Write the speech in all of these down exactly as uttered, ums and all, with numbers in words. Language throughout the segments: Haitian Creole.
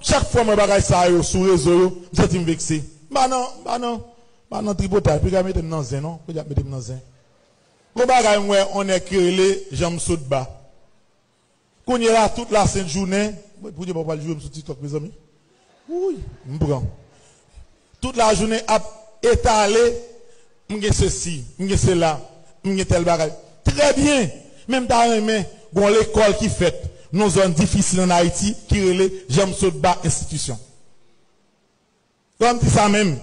Chak fwa m wè bagay sa yo sou rezo yo, m santi m vekse. M pa nan, m pa nan, m pa nan tripotay. Piga mete m nan zen, non. Piga mete m nan zen. Gon bagay m wè on nèg ki rele Janm Sotba. Kounye la, tout la sent jounen, Bondye pa pral joure m sou TikTok, mezanmi. Wouy, m pran. Tout la jounen ap etale, m gen sesi, m gen sela, m gen tèl bagay. Trè byen, men m ta renmen gon lekòl ki fèt nan zòn difisil ann Ayiti ki rele Janm Sotba Enstitisyon. Kòm di sa menm.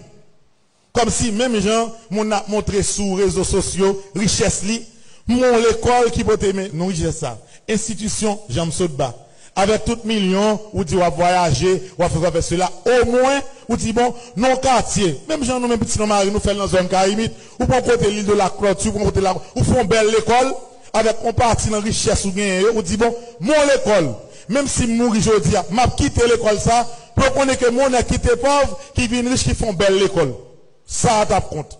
Kòmsi menm jan moun nan ap montre sou rezo sosyo richès li, m wè yon lekòl ki pote men non richès sa. Enstitisyon Janm Sotba. Avèk tout milyon, ou di w ap vwayaje, w ap fè sa, fè sela. Omwen, ou di, bon, nan yon katye, menm jan nou menm pitit nan mari, nou fè l nan zòn Kayimit, ou pran kote Lil de la Klòti, ou pran kote la, ou fè yon bèl lekòl, avèk yon pati nan richès ou genyen yo, ou di, bon, m wè yon lekòl, menm si m mouri jodi a, m ap kite lekòl sa, pou yo konnen ke m wè yon nèg ki te pòv, ki vin rich, ki fè yon bèl lekòl. Sa a t ap kont.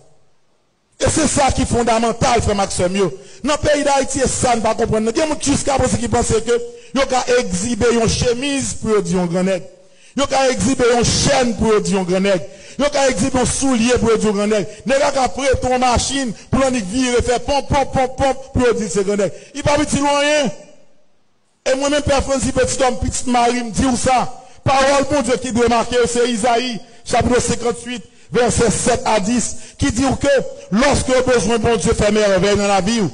E se sa ki fondamantal, frè m ak sè m yo. Nan peyi Dayiti, e sa n pa konprann nan. Gen moun jiskaprezan ki panse ke yo ka egzibe yon chemiz pou yo di yon grannèg. Yo ka egzibe yon chèn pou yo di yon grannèg. Yo ka egzibe yon soulye pou yo di yon grannèg. Nèg la ka prete yon machin pou l annik vire fè ponp, ponp, ponp, ponp pou yo di l se grannèg. Li p ap itil ou anyen. E mwen menm, Pè Frantzi Petitòm, pitit mari m, di w sa. Pawòl Bondye ki dwe make w se Izayi, chapit senkantuit, vèsè sèt a dis, ki di w ke lòske w bezwen Bondye fè mèvèy nan lavi w,